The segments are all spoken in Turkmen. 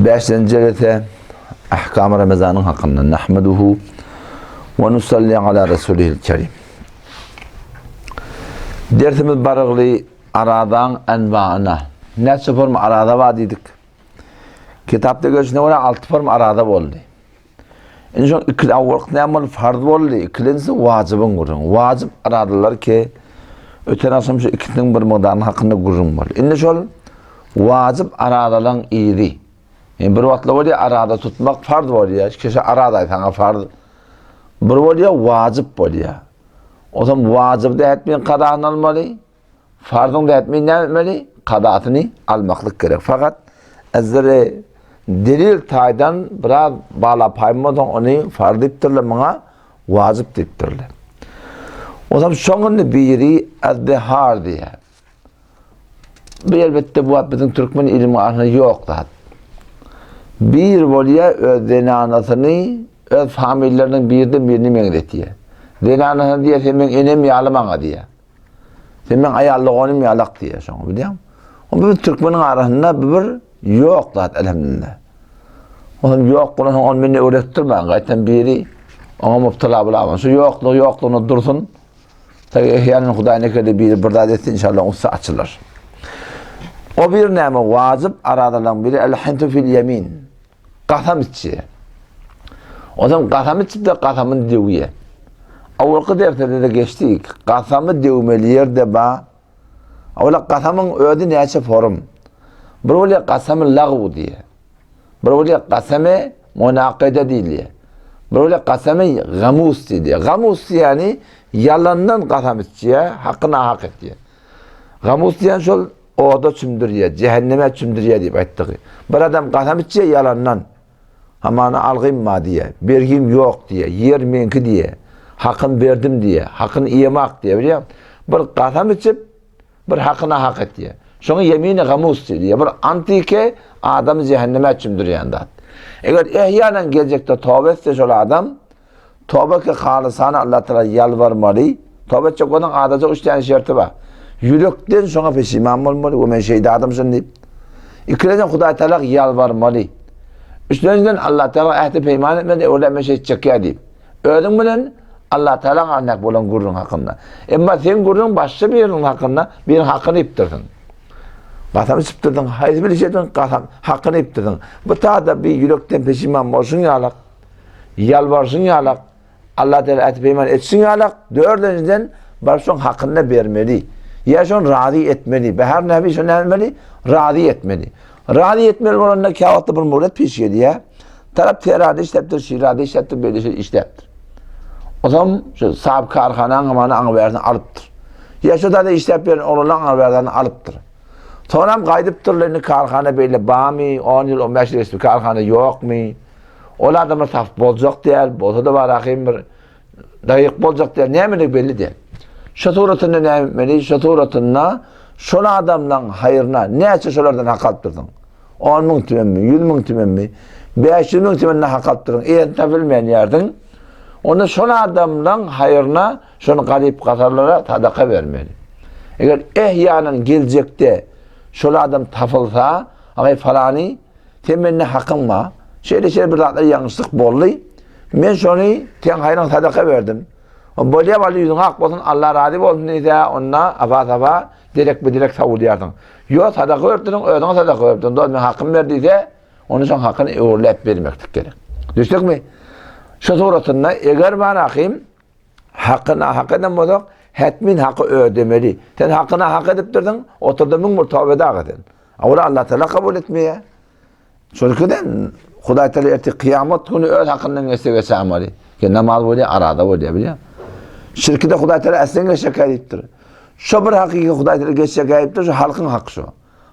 Bäşinji jelese Ahkam Ramazanyň hakynda nahmaduhu we nusalli ala rasulihil kerim. Dersimiz barygly aradaň enwaına. Näçe forma arada bar diýdik. Kitapda görüşine görä 6 forma arada boldy. Indi şoň iki awalky näme boldy? Farz boldy. Ikilenjisi wajybyň gürrüň. Wajyp aradalar ki öten agşam şu ikisiniň bir mukdarynyň hakynda gürrüň boldy. Indi şol wajyp aradalaryň yzy. Yani bir wagtlar bolýar arada tutmak farz bolýar. Kişi arada saňa farz. Bir bolýar wajyp bolýar. O zaman wajyp da etmeýin kadasyny almaly. Farzyň dätmi näme etmeli? Kadasyny almaklyk gerek. Fakat ezleri delil taýdan biraz bala paýmadan ony farz diýipdirler muňa wajyp diýipdirler. O zaman şoň biri ezdihar diýär. Bu elbetde bu wagt biziň türkmen ilimiň arasynda ýok zat. Bir bolýar öz zenanasyny öz familiýalaryndan birden birini meňzetýär. Zenanasyna diýýär sen meň enem ýaly maňa diýýär. Sen meň aýal doganym ýalak diýýär şoňa, bilýäňmi? O biz türkmeniň arasynda bu bir ýok zat elhamdülillah. O hem ýok bolan soň ony meni öwretdirmän, gaýtam biri oňa mubtala bolaman. Şu ýoklugy ýoklugyna dursun. Tabi ehýanen Hudaý nekerde biri bir zat etsin inşallah ussa açylar. O bir näme wajyp aradalaň biri el-hintu fil ýemin. Gasam içýär. Onsoň gasam içip-de gasamyny döwýär. Awalky derslerde-de geçdik. Gasamy döwmeli ýer-de bar. Awala gasamyň özi näçe forum. Bir bolýar gasamy lagw diýýär. Bir bolýar gasamy munakyda diýilýär. Bir bolýar gasamy gamus diýilýär. Gamus diýýäni ýalandan gasam içýär, haky nahak etýär. Gamus diýen şol oda çümdürýär, jähenneme çümdürýär diýip aýtdygy. Bir adam gasam içýär ýalandan. Hamana algym bar diýýär, bergim ýok diýýär, ýer meňki diýýär, hakyny berdim diýýär, hakyny iýemak diýýär, bilýäňmi? Bir gasam içip, bir hakyna hak etýär. Şoňa ýemini gamus diýilýär. Bir antike adamy jähenneme çümdürýän zat. Eger ehýanan geljekde toba etse şol adam, Toba ki halysana Allah Taala ýalbarmaly. Toba etjek bolsaň adaja üç täne şerti bar. Ýürekden şoňa peşiman bolmaly we men şeýde adamşyn diýip. Ikilenjiden Hudaý Taala ýalbarmaly. Üçlenjiden Allah Taala ähti peýman etmeli, öwle men şeýtjek ýa diýip. Özüň bilen Allah Taala arasyndaky bolan gürrüň hakynda. Emma seň gürrüň başga biriniň hakynda, biriniň hakyny iýipdirsiň. Gasam içipdirdiň, haýsy bir iş ediň, gasam hakyny iýipdirsiň. Bu tada bir ýürekden peşiman bolşuň ýalak. Ýalbarşyň ýalak, Allah Teala ähti peýman etşiň ýalak, dördünjiden baryp şoň hakyny bermeli. Ýa şony razy etmeli. Behar näbi şony näme etmeli? Razy etmeli. Razy etmeli bolanda käwagtda bir muhlet peş gelýär. Tarap terada işläpdir, şirada işläpdir, beýle şey işläpdir. Otam şu sahip karhanaň hamany aňy bärsini alypdyr. Ýa şu da işläp beren oglanlaň aňy bärsini alypdyr. Soňam gaýdypdyrlar indi karhana beýle bamy, 10 ýyl, 15 ýyl geçdi, karhana ýokmy? Ol adamlar tapyp boljak däl, bolsa-da bar ahym bir daýyk boljak däl, nämelik belli däl. Şu suratynda näme etmeli? Şu suratynda şol adamlaryň haýryna näçe şolardan hak alyp durdyň? 10 müň tümenmi, 100 müň tümenmi, 500 müň tümenini hak alyp durdyň, eýesini tapylmaýan ýerdiň. Onda şol adamlaryň haýryna şony garyp gasarlara sadaka bermeli. Eger ehýanan geljekde şol adam tapylsa, agaý falany Sen mende hakyň bar. Şeýle-şeýle bir zatlar ýalňyşlyk boldy. Men şony seň haýryňa sadaka berdim. Bolýa bally ýüzüň ak bolsun, Allah razy bolsun diýse, onda afa-safa derek bu derek sowulýarsyň. Ýok, sadaka beripdirsiň, özüňe sadaka beripdirsiň. Dost, men hakymy ber diýse, onda şoň hakyny öwrüläp bermeklik gerek. Düşdükmi? Şu suratynda eger bar ahym haky nahak eden bolsak, hetmin haky ödemeli. Sen haky nahak edipdirsiň, oturda müň bir toba dagy sen. Ol Allah Teala kabul etmeýär. Şonuň Hudaý Teala ertir kıyamet günü öz hakyndan geçse geçämeli. Ki namaz bolýar, arada bolýar, bilýär. Şirki de Hudaý Teala äslen geçjek diýipdir. Şo bir hakyky Hudaý Teala geçjek diýipdir, şu halkyň haky şo.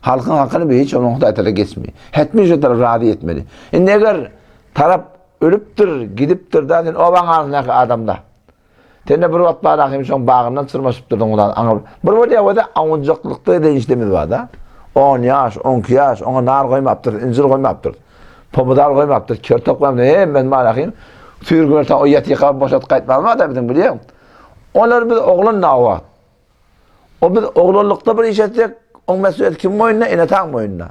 Halkyň hakyny bir hiç onuň Hudaý Teala geçmeýär. Hetmin şu tarap razy etmeli. Indi eger tarap ölüpdir, gidipdir da sen obaň arasyndaky adamda. Sen-de bir wagt bar ahim şoň bagyndan çyrmaşyp durduň ulan aňa. Bir bolýar o-da awunjaklykda eden işlerimiz bar-da. 10 ýaş, 12 ýaş, oňa nar goýmapdyr, injir goýmapdyr. Pomidor goýmapdyr, kertok goýmapdyr. Hemmesi bar ahim. Süýr o ýatyka boşat gaýtmaz bar-da biziň bilýäň. Olar biz oglan da o wagt. O biz oglanlykda bir iş etsek, oň mesuliyeti kim boýnuna? Ene-ataň boýnuna.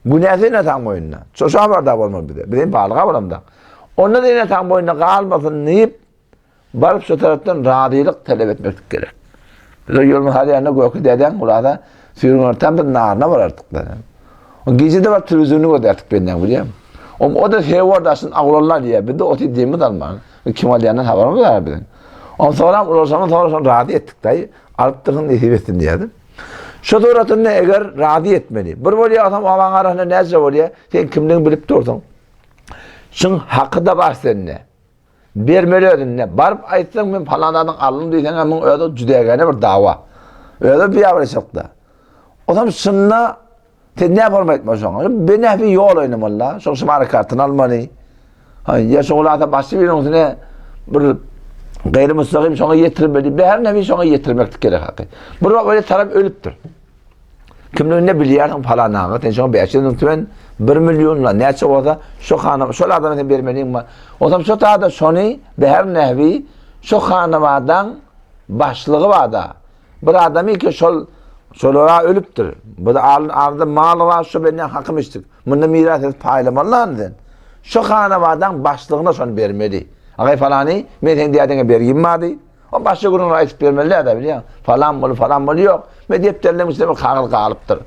Günäsi ene-ataň boýnuna. Şo habardar bolmaly bize. Biz hem balyga bolamda. Onda-da ene-ataň boýnuna galmasyn diýip, baryp şo tarapdan razylyk talap etmeklik gerek. Biz o ýolun har ýanynda Göki dädäň gulada süýrüň ortam biz naryna barardyk da. O gije-de baryp telewiziony gözärdik benden bilýän. O o-da sebor daşyn awlanlar diýýär. Biz de oty demimiz alman. Kim alýandan habarymyz bar biziň. Ondan soňra ulaşamyz soňra şony razy etdik daýy. Alypdyrsyň nesip etsin diýerdi. Şu suratynda eger razy etmeli. Bir bolýar adam awaň arasynda näce bolýar? Sen kimligini bilip dursuň. Şuň haky da bar sende. Bermeli özünde. Baryp aýtsaň men falan zadyň aldym diýseň hem muň özi jüdägäne bir dawa. Özi biýabraçylykda. Onam şunda sen näme bolma aýtma şoňa. Benäfi ýol oýnamaly. Şoň şumara kartyny almaly. Ha, ýa şoň ulasa başga biriniň üstüne bir gaýry mustagim şoňa ýetirmeli. Bäri näme şoňa ýetirmeklik gerek haky. Bir wagt öyle tarap ölüpdir. Kimligini bilýärsiň falan aga, sen şoňa 500 müň tümen 1 million la näçe bolsa şo hana şol adama sen bermeliň bar. Onsoň şo tada şony bäri näbi şo hanabadaň başlygy barda. Bir adamy ki şol şolara ölüpdir. Bu da alyn arda maly bar şo benden hakym içdik. Munda miras edip paýlamaly lan sen. Şo hanabadaň başlygyna şony bermeli. Agay falany men seň dädeňe bergim bardy. O başga gürrüňleri aýdyp bermeli däde bilýäň. Falan bol, falan bol ýok. Men depderleň içinde bir kagyz galypdyr.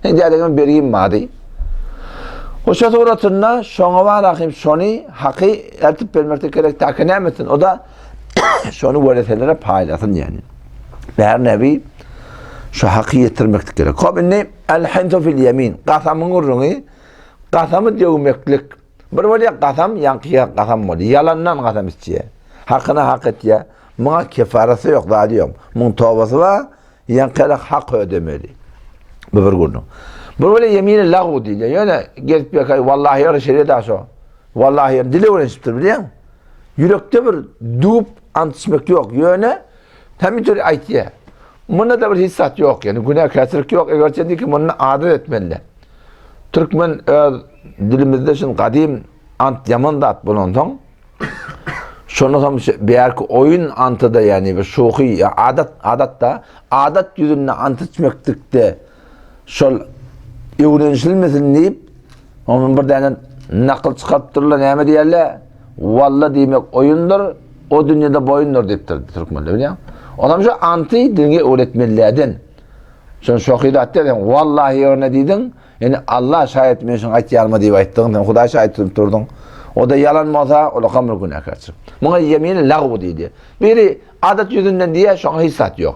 Sen dädeňe bergim bardy. O şo suratynda şoňa bar ahim şony haky eltip bermekde gerek täki näme etsin? O da şony wereselere paýlasyn ýani. Bär nebi şu haky ýetirmeklik gerek. Hop indi el-hintu fil ýemin. Gasamyň gürrüňi gasamy döwmeklik. Bir bolýar gasam ýaňky gasam bolýar. Ýalandan gasam içýär. Hakyna hak etýär. Muňa kefarasy ýok, zady ýok. Muň tobasy bar, ýaňky hak ödemeli. Bu bir gürrüň. Bir bolýar ýemini lagw diýilýär. Ýöne gezip ýörkä wallahi ýöne şeýle da şo. Wallahi ýöne dile öwrenişipdir bilýäňmi? Ýürekde bir düwüp ant içmek ýok. Ýöne Hemişe aýtýar. Munda da bir hiç zat ýok, ýani günäkärçilik ýok, eger sen ki muny adat etmeli. Türkmen öz dilimizde şun gadym ant ýaman zat bolansoň, şonda hem bärki oýun antyda ýani bir şuhy adat adatda adat ýüzünde ant içmeklikde şol öwrenişilmesin diýip, onuň bir däne nakyl çykarypdyrlar, näme diýerler? Walla diýmek oýundyr, o dünýede boýundyr diýipdir türkmenler, bilýäň. Onam şu anty dünýe öwretmelilerden. Şon şohy zat diýen, wallahi ýerine diýdiň, ýani Allah şaýat men şuny aýtýarma diýip aýtdyň, sen Hudaý şaýat tutup durduň. O da ýalan bolsa, ol hem bir günäkärçilik. Muňa ýemini lagw diýdi. Biri adat ýüzünden diýýär, şoňa hiç zat ýok.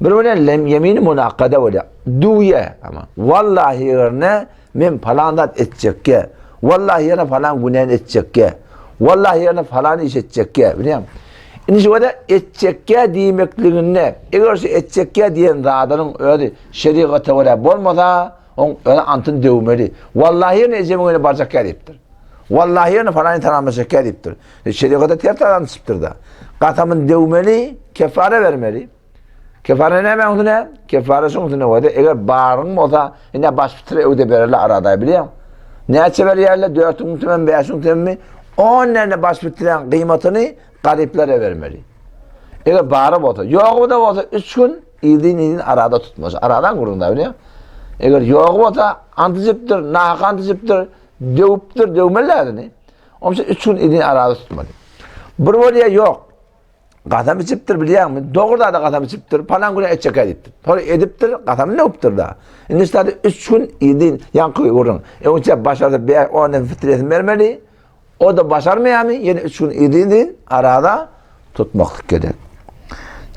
Bir bilen lem ýemini munakada bolýar. Düwýä ama. Wallahi ýerine men falan zat etjekge. Wallahi ýerine falan günäni etjekge. Wallahi ýerine falan iş etjekge. Bilýäň? Indi şu wada etjekge diýmekliginde, eger şu etjekge diýen zadynyň özi şerigata görä bolmasa, oň özi antyn döwmeli. Wallahi ýerine ejemiň öýüne barjakga diýipdir. Wallahi ýerine falan salamlaşjakga diýipdir. E, şerigata ters adam çykypdyr-da. Gasamyny döwmeli, kefara bermeli. Kefara näme üstüne? Kefara şoň üstüne bolsa, eger baryň bolsa, ine baş fitre öwde bererler arada bilýän. Näçe berýärler? 4000 tümen, 5000 tümenmi? 10 näne baş fitreň gyýmatyny garyplara bermeli. Eger bary bolsa, ýogy da bolsa 3 gün izin-izin arada tutmaly. Aradan gurun da bilýän. Eger ýogy bolsa, antyjypdyr, nahak antyjypdyr, döwüpdir, döwmeli ärini. Onça 3 gün izin arada tutmaly. Bir bolýa ýok. Gasam içipdir bilýäňmi? Dogry zada gasam içipdir. Palan güne etjek diýipdir. Sonra edipdir, gasamyny döwüpdir da. Indi şada 3 gün izin ýaňky gürrüň. Öňçe başarsa 5 10 dem fitresini bermeli. O da başarmaýarmy? Ýene 3 gün izin arada tutmaklyk gerek.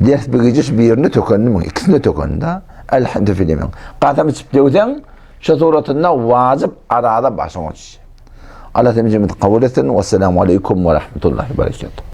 Ders bir gije birini tökendi mi? İkisini de tökendi da. Elhamdülillah. Gasam içip döwseň, şu suratynda wajyp arada başyň açyş. Allah temizimizi kabul etsin. Vesselamu aleyküm ve rahmetullahi ve berekatuhu.